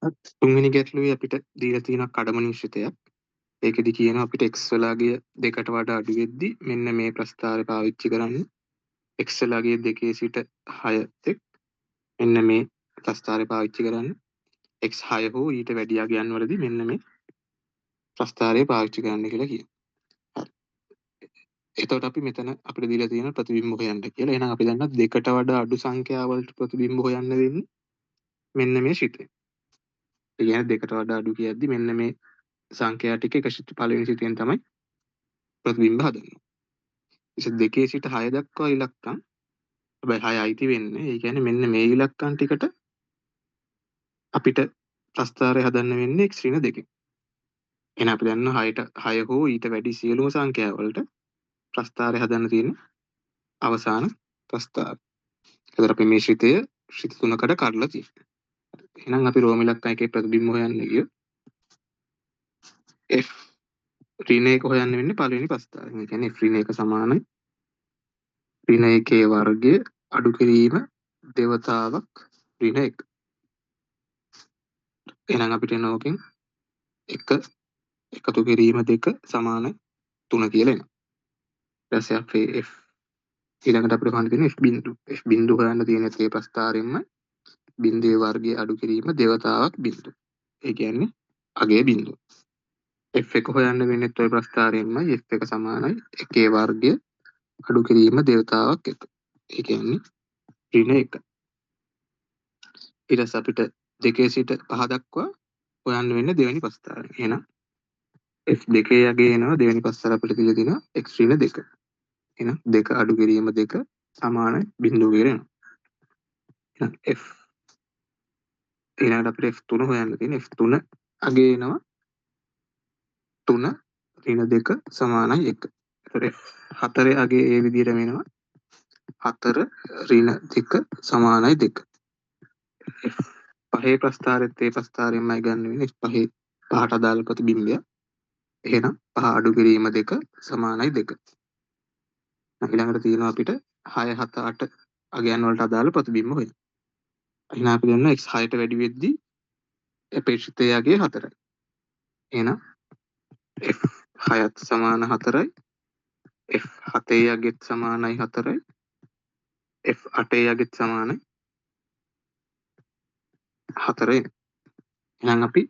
තුන්වෙනි ගැටලුවේ අපිට දීලා තියෙන කඩම නිශ්චිතයක්. ඒකෙදි කියනවා අපිට x වලගේ දෙකට වඩා අඩු වෙද්දි මෙන්න මේ ප්‍රස්ථාරය පාවිච්චි කරන්න. x වලගේ 2 සිට 6 තෙක් මෙන්න මේ ප්‍රස්ථාරය පාවිච්චි කරන්න. x 6 හෝ ඊට වැඩි අගයන් වලදී මෙන්න මේ ප්‍රස්ථාරය පාවිච්චි කරන්න කියලා කියනවා. හරි. එතකොට අපි මෙතන අපිට දීලා තියෙන ප්‍රතිබිම්බ හොයන්න කියලා. එහෙනම් අපි දන්නවා දෙකට වඩා අඩු සංඛ්‍යාවලට ප්‍රතිබිම්බ හොයන්න වෙන්නේ මෙන්න මේ ශ්‍රිතය. ඒ කියන්නේ දෙකට වඩා අඩු කියද්දි මෙන්න මේ සංඛ්‍යා ටික එක ශ්‍රිත පළවෙනි ශ්‍රිතෙන් තමයි ප්‍රතිබිම්බ හදන්නේ. ඉතින් 2 සිට 6 දක්වා ඉලක්කම්, හැබැයි 6 අයිති වෙන්නේ. ඒ කියන්නේ මෙන්න මේ ඉලක්කම් ටිකට අපිට ප්‍රස්ථාරය හදන්න වෙන්නේ x ඍණ 2. එහෙනම් අපි දන්නවා 6 හෝ ඊට වැඩි සියලුම සංඛ්‍යා වලට ප්‍රස්ථාරය හදන්න තියෙන අවසාන ප්‍රස්ථාරය. එතකොට අපි මේ ශ්‍රිතය ශ්‍රිත තුනකට කඩලා තියෙනවා. එහෙනම් අපි රෝම ඉලක්කම් එකේ ප්‍රතිබිම්බ හොයන්න ගියොත් f ඍණ 1 හොයන්න වෙන්නේ පළවෙනි ප්‍රස්ථාරයෙන්. ඒ කියන්නේ f ඍණ 1 සමානයි ඍණ 1 වර්ගය අඩු කිරීම දෙවතාවක් ඍණ 1. එහෙනම් අපිට එන ඕකෙන් 1 එකතු කිරීම 2 සමානයි 3 කියලා එනවා. ඊට පස්සේ අපේ f ඊළඟට අපිට හොයන්න තියෙන්නේ f බිංදු. f බිංදු හොයන්න තියෙන ඒ ප්‍රස්ථාරයෙන්ම බිංදුවේ වර්ගය අඩු කිරීම දෙවතාවක් බිංදු. ඒ කියන්නේ අගය බිංදුව. f එක හොයන්න වෙන්නේත් ඔය ප්‍රස්ථාරයෙන්මයි. f එක සමානයි 1 වර්ගය අඩු කිරීම දෙවතාවක් 1. ඒ කියන්නේ ඍණ 1. ඊට පස්සේ අපිට 2 සිට 5 දක්වා හොයන්න වෙන්නේ දෙවෙනි ප්‍රස්ථාරයෙන්. එහෙනම් f දෙකේ අගය එනවා දෙවෙනි ප්‍රස්ථාර අපිට දීලා තිනවා x ඍණ 2. එහෙනම් 2 අඩු කිරීම 2 සමානයි බිංදුව කියලා එනවා. එහෙනම් f ඊළඟට අපිට f3 හොයන්න තියෙන්නේ. f3 අගය එනවා 3 ඍණ 2 සමානයි 1. එතකොට f4 අගය ඒ විදිහටම එනවා 4 ඍණ 2 සමානයි 2. f පහේ ප්‍රස්ථාරෙත් ඒ ප්‍රස්ථාරයෙන්මයි ගන්න වෙන්නේ. f පහේ පහට අදාළ ප්‍රතිබිම්බය. එහෙනම් 5 අඩු කිරීම 2 සමානයි 2. ඊළඟට තියෙනවා අපිට 6 7 8 අගයන් වලට අදාළ ප්‍රතිබිම්බ හොයන්න. එහෙනම් අපි දන්නවා x 6ට වැඩි වෙද්දී අපේක්ෂිත අගය 4යි. එහෙනම් f 6ත් සමාන 4යි. f 7 අගෙත් සමානයි 4යි. f 8 අගෙත් සමානයි 4. එහෙනම් අපි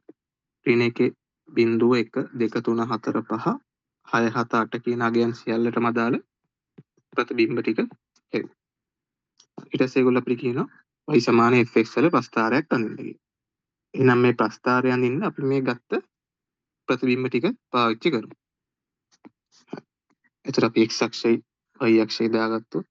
ඍණ එකේ බිංදුව 1 2 3 4 5 6 7 8 කියන අගයන් සියල්ලටම අදාළ ප්‍රතිබිම්බ ටික හෙව්වා. ඊට පස්සේ ඒගොල්ලෝ අපිට කියනවා y සමාන fx වල ප්‍රස්ථාරයක් අඳින්න කියලා. එහෙනම් මේ ප්‍රස්ථාරය අඳින්න අපි මේ ගත්ත ප්‍රතිබිම්බ ටික පාවිච්චි කරමු. එතකොට අපි x අක්ෂයයි y අක්ෂයයි දාගත්තොත්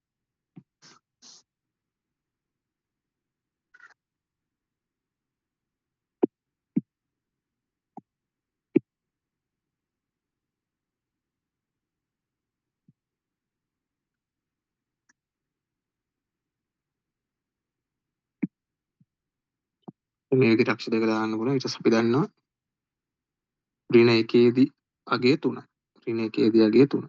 මේ විදිහට අක්ෂ දෙක දාන්න පුළුවන්. ඊට පස්සේ අපි දන්නවා ඍණ එකේදී අගය 3. ඍණ එකේදී අගය 3.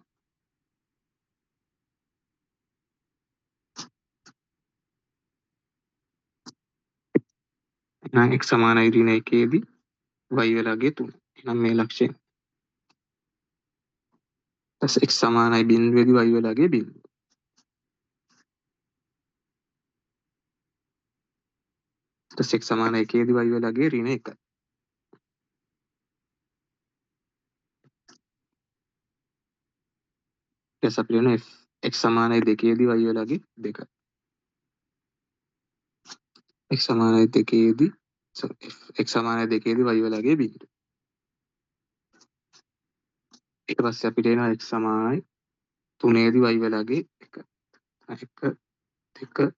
එහෙනම් x සමානයි ඍණ එකේදී y වල අගය 3. එහෙනම් මේ ලක්ෂ්‍යය. ඊට පස්සේ x සමානයි බිංදුවේදී y වල අගය බිංදුව. ඊට පස්සේ x සමාන එකේදී y වල අගය ඍණ 1. ඊට පස්සේ අපි ලියනවා x සමානයි දෙකේදී y වල අගය 2. x සමානයි දෙකේදී sorry x සමානයි දෙකේදී y වල අගය බිංදුව. ඊට පස්සේ අපිට එනවා x සමානයි තුනේදී y වල අගය 1. 1 2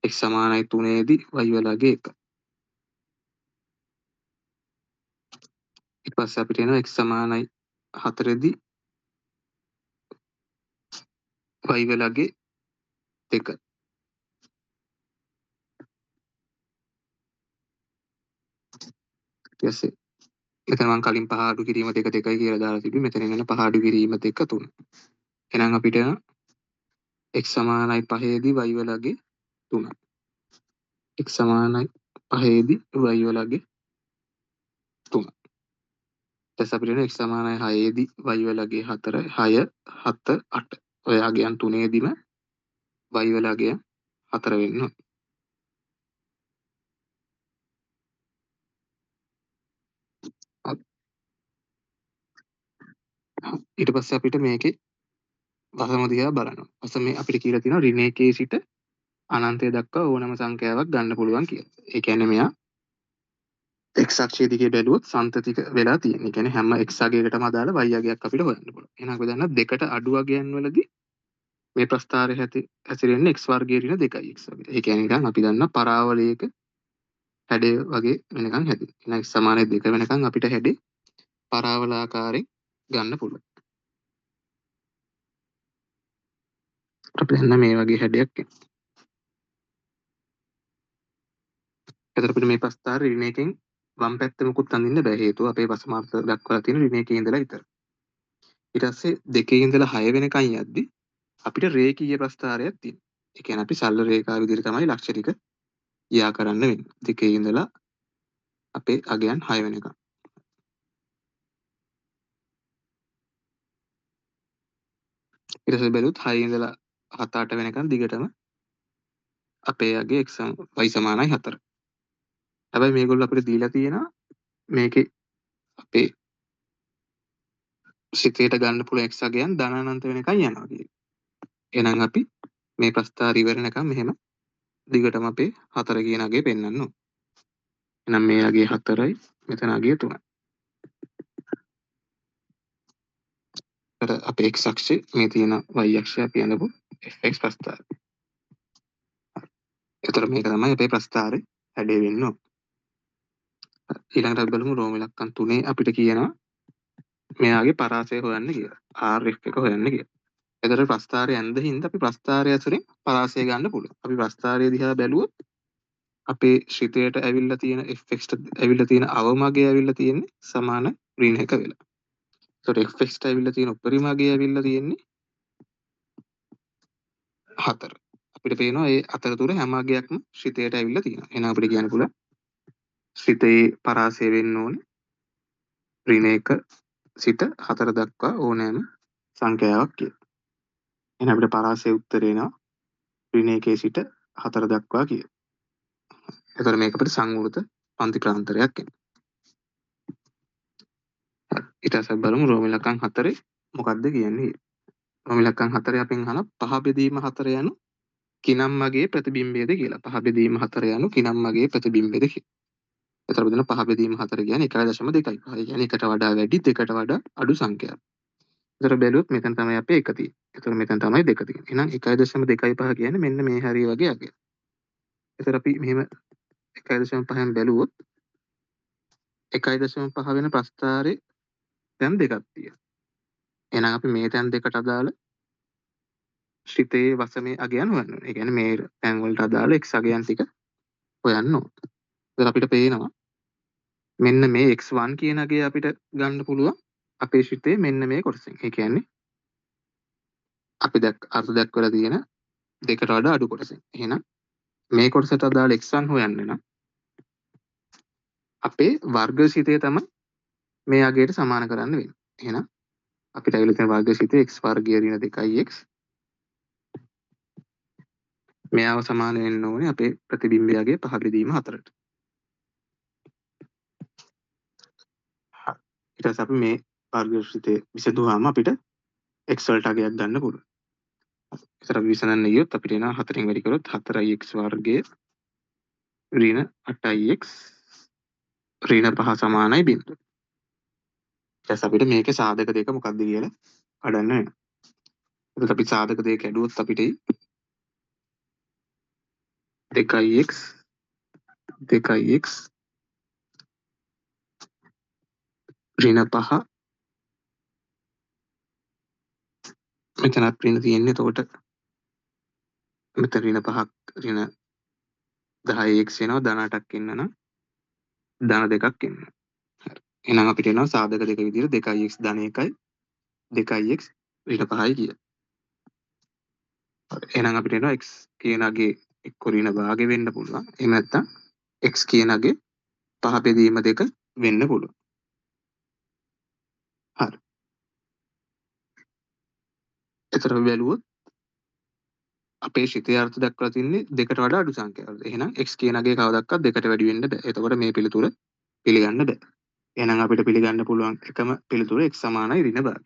x සමානයි තුනේදී y වල අගය 1. ඊට පස්සේ අපිට එනවා x සමානයි හතරේදී y වල අගය 2. ඊට පස්සේ මෙතන මං කලින් 5 අඩු කිරීම 2 2 කියලා දාලා තිබ්බේ. මෙතන එන 5 අඩු කිරීම 2 3. එහෙනම් අපිට එනවා x සමානයි පහේදී y වල අගය 3. x සමානයි පහේදී y වල අගය 3. ඊට පස්සේ අපිට එනවා x සමානයි 6ේදී y වල අගය 4, 6, 7, 8. ඔය අගයන් තුනේදීම y වල අගය 4 වෙන්න ඕන. ඊට පස්සේ අපිට මේකේ වසම දිහා බලනවා. වසමේ අපිට කියලා තියෙනවා ඍණ එකේ සිට අනන්තය දක්වා ඕනම සංඛ්‍යාවක් ගන්න පුළුවන් කියලා. ඒ කියන්නේ මෙයා x අක්ෂය දිගේ බැලුවොත් සන්තතික වෙලා තියෙනවා. ඒ කියන්නේ හැම x අගයකටම අදාළ y අගයක් අපිට හොයන්න පුළුවන්. එහෙනම් අපි දන්නවා දෙකට අඩු අගයන් වලදී මේ ප්‍රස්ථාරය හැසිරෙන්නේ x වර්ගය ඍණ 2x වගේ. ඒ කියන්නේ නිකන් අපි දන්නා පරාවලයක හැඩය වගේ වෙනකන් හැදෙනවා. එහෙනම් x සමානයි 2 වෙනකන් අපිට හැඩේ පරාවල ආකාරයෙන් ගන්න පුළුවන්. අපි දන්නා මේ වගේ හැඩයක් එනවා. එතකොට අපිට මේ ප්‍රස්ථාර ඍණ එකෙන් වම් පැත්තේ මොකුත් අඳින්න බෑ. හේතුව අපේ වසමාර්ථ දක්වලා තියෙන ඍණ එකේ ඉඳලා විතරයි. ඊට පස්සේ දෙකේ ඉඳලා 6 වෙනකන් යද්දි අපිට රේඛීය ප්‍රස්ථාරයක් තියෙනවා. ඒ කියන්නේ අපි සරල රේඛාව විදිහට තමයි ලක්ෂ ටික යා කරන්න වෙන්නේ. දෙකේ ඉඳලා අපේ අගයන් 6 වෙනකන්. ඊට පස්සේ බැලුවොත් 6 ඉඳලා 7 8 වෙනකන් දිගටම අපේ අගය x y සමානයි 4. හැබැයි මේගොල්ලෝ අපිට දීලා තියෙනවා මේකේ අපේ සිතේට ගන්න පුළුවන් x අගයන් ධන අනන්ත වෙනකන් යනවා කියලා. එහෙනම් අපි මේ ප්‍රස්ථාර ඉවර වෙනකන් මෙහෙම දිගටම අපේ 4 කියන අගය පෙන්වන්න ඕන. එහෙනම් මේ අගය 4යි මෙතන අගය 3යි. අර අපේ x අක්ෂය මේ තියෙන y අක්ෂය අපි අඳපු fx ප්‍රස්ථාරය. එතකොට මේක තමයි අපේ ප්‍රස්ථාරේ හැඩය වෙන්න ඕන. ඊළඟට අපි බලමු රෝම ඉලක්කම් 3 අපිට කියනවා මෙයාගේ පරාසය හොයන්න කියලා. RF එක හොයන්න කියලා. එතකොට ප්‍රස්ථාරය ඇඳ හින්දා අපි ප්‍රස්ථාරය ඇසුරින් පරාසය ගන්න පුළුවන්. අපි ප්‍රස්ථාරය දිහා බැලුවොත් අපේ ශ්‍රිතයට ඇවිල්ලා තියෙන fx ට ඇවිල්ලා තියෙන අවමගය ඇවිල්ලා තියෙන්නේ සමාන ඍණ එක වෙලා. එතකොට fx ට ඇවිල්ලා තියෙන උපරිම අගය ඇවිල්ලා තියෙන්නේ 4. අපිට පේනවා මේ අතරතුර හැම අගයක්ම ශ්‍රිතයට ඇවිල්ලා තියෙනවා. එහෙනම් අපිට කියන්න පුළුවන් ශ්‍රිතයේ පරාසය වෙන්න ඕනේ ඍණ 1 සිට 4 දක්වා ඕනෑම සංඛ්‍යාවක් කියලා. එහෙනම් අපිට පරාසය උත්තරේ එනවා ඍණ 1 සිට 4 දක්වා කියලා. එතකොට මේක අපිට සංවෘත පන්ති ප්‍රාන්තරයක් එනවා. ඊට පස්සේ බලමු රෝම ඉලක්කම් 4 මොකක්ද කියන්නේ කියලා. රෝම ඉලක්කම් 4 අපෙන් අහන පහ බෙදීම 4 යනු කිනම් මගේ ප්‍රතිබිම්බයද කියලා. පහ බෙදීම 4 යනු කිනම් මගේ ප්‍රතිබිම්බයද කියලා. එතකොට අපි දන්නවා පහ බෙදීම 4 කියන්නේ 1.25. ඒ කියන්නේ එකට වඩා වැඩි දෙකට වඩා අඩු සංඛ්‍යාවක්. එතකොට බැලුවොත් මෙතන තමයි අපේ 1 තියෙන්නේ. එතකොට මෙතන තමයි 2 තියෙන්නේ. එහෙනම් 1.25 කියන්නේ මෙන්න මේ හරිය වගේ අගයක්. එතකොට අපි මෙහෙම 1.5න් බැලුවොත් 1.5 වෙන ප්‍රස්ථාරේ තැන් දෙකක් තියෙනවා. එහෙනම් අපි මේ තැන් දෙකට අදාළ ශ්‍රිතයේ වසමේ අගයන් හොයන්න ඕනේ. ඒ කියන්නේ මේ තැන් වලට අදාළ x අගයන් ටික හොයන්න ඕනේ. එතකොට අපිට පේනවා මෙන්න මේ x1 කියන අගය අපිට ගන්න පුළුවන් අපේ ශ්‍රිතයේ මෙන්න මේ කොටසෙන්. ඒ කියන්නේ අපි අර්ථ දක්වලා තියෙන දෙකට වඩා අඩු කොටසෙන්. එහෙනම් මේ කොටසට අදාළ x1 හොයන්න නම් අපේ වර්ග ශ්‍රිතය තමයි මේ අගයට සමාන කරන්න වෙන්නේ. එහෙනම් අපිට ඇවිල්ලා තියෙන වර්ග ශ්‍රිතය x වර්ගය ඍණ 2x මෙයාව සමාන වෙන්න ඕනේ අපේ ප්‍රතිබිම්බය අගය පහ බෙදීම 4ට. ඊට පස්සේ අපි මේ වර්ග ශ්‍රිතය විසඳුවාම අපිට x වලට අගයක් ගන්න පුළුවන්. ඒතර අපි විසඳන්න ගියොත් අපිට එනවා 4න් වැඩි කරොත් 4x වර්ගය ඍණ 8x ඍණ 5 සමානයි බිංදුව. ඊට පස්සේ අපිට මේකේ සාධක දෙක මොකක්ද කියලා කඩන්න වෙනවා. එතකොට අපි සාධක දෙක කැඩුවොත් අපිට 2x 2x ඍණ 5 මෙතනත් ඍණ තියෙන්නේ. එතකොට මෙතන ඍණ 5ක් ඍණ 10x වෙනවා. ධන 8ක් එන්න නම් ධන 2ක් එන්න. හරි. එහෙනම් අපිට එනවා සාධක දෙක විදිහට 2x ධන 1යි 2x ඍණ 5යි කියලා. හරි. එහෙනම් අපිට එනවා x කියන අගේ එක්ක ඍණ භාගෙ වෙන්න පුළුවන්. එහෙම නැත්නම් x කියන අගේ 5 බෙදීම 2 වෙන්න පුළුවන්. හරි. එතකොට අපි බැලුවොත් අපේ ශ්‍රිතයේ අර්ථ දක්වලා තින්නේ දෙකට වඩා අඩු සංඛ්‍යාවකට. එහෙනම් x කියන අගය කවදාවත් දෙකට වැඩි වෙන්න බෑ. එතකොට මේ පිළිතුර පිළිගන්න බෑ. එහෙනම් අපිට පිළිගන්න පුළුවන් එකම පිළිතුර x සමානයි ඍණ භාගය.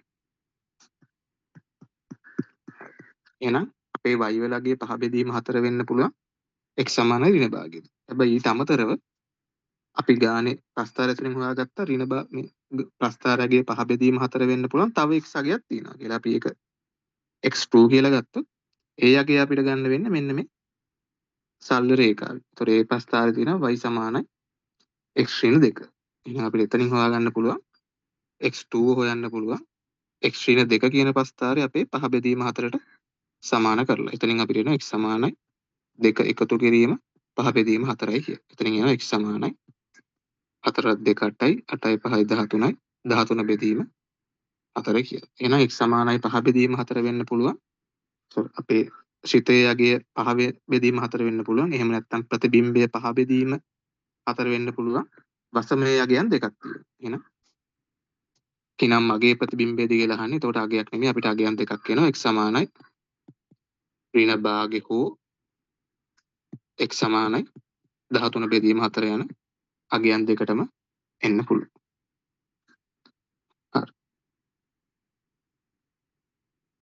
එහෙනම් අපේ y වල අගය 5 බෙදීම 4 වෙන්න පුළුවන් x සමානයි ඍණ භාගයට. හැබැයි ඊට අමතරව අපි ගානේ ප්‍රස්ථාරය තුලින් හොයාගත්ත ඍණ මේ ප්‍රස්ථාරයේ 5 බෙදීම 4 වෙන්න පුළුවන් තව x අගයක් තියෙනවා කියලා. අපි ඒක x2 කියලා ගත්තොත් ඒ අගය අපිට ගන්න වෙන්නේ මෙන්න මේ සරල රේඛාවේ. ඒතොර ඒ ප්‍රස්ථාරය තියෙනවා y සමානයි x ඍණ 2. එහෙනම් අපිට එතනින් හොයාගන්න පුළුවන් x2 හොයන්න පුළුවන් x ඍණ 2 කියන ප්‍රස්ථාරය අපේ 5 බෙදීම 4ට සමාන කරලා. එතනින් අපිට එනවා x සමානයි 2 එකතු කිරීම 5 බෙදීම 4යි කියලා. එතනින් එනවා x සමානයි 4 2 8යි 8යි 5යි 13යි 13 බෙදීම 4 කියලා. එහෙනම් x සමානයි 5 බෙදීම 4 වෙන්න පුළුවන්. අපේ ශ්‍රිතයේ අගය 5 බෙදීම 4 වෙන්න පුළුවන්. එහෙම නැත්නම් ප්‍රතිබිම්බය 5 බෙදීම 4 වෙන්න පුළුවන්. වසමයේ අගයන් දෙකක් තියෙනවා. එහෙනම් කිනම් අගේ ප්‍රතිබිම්බයද කියලා අහන්නේ. එතකොට අගයක් නෙමෙයි අපිට අගයන් දෙකක් එනවා. x සමානයි ඍණ භාගය හෝ x සමානයි 13 බෙදීම 4 යන අගයන් දෙකටම එන්න පුළුවන්.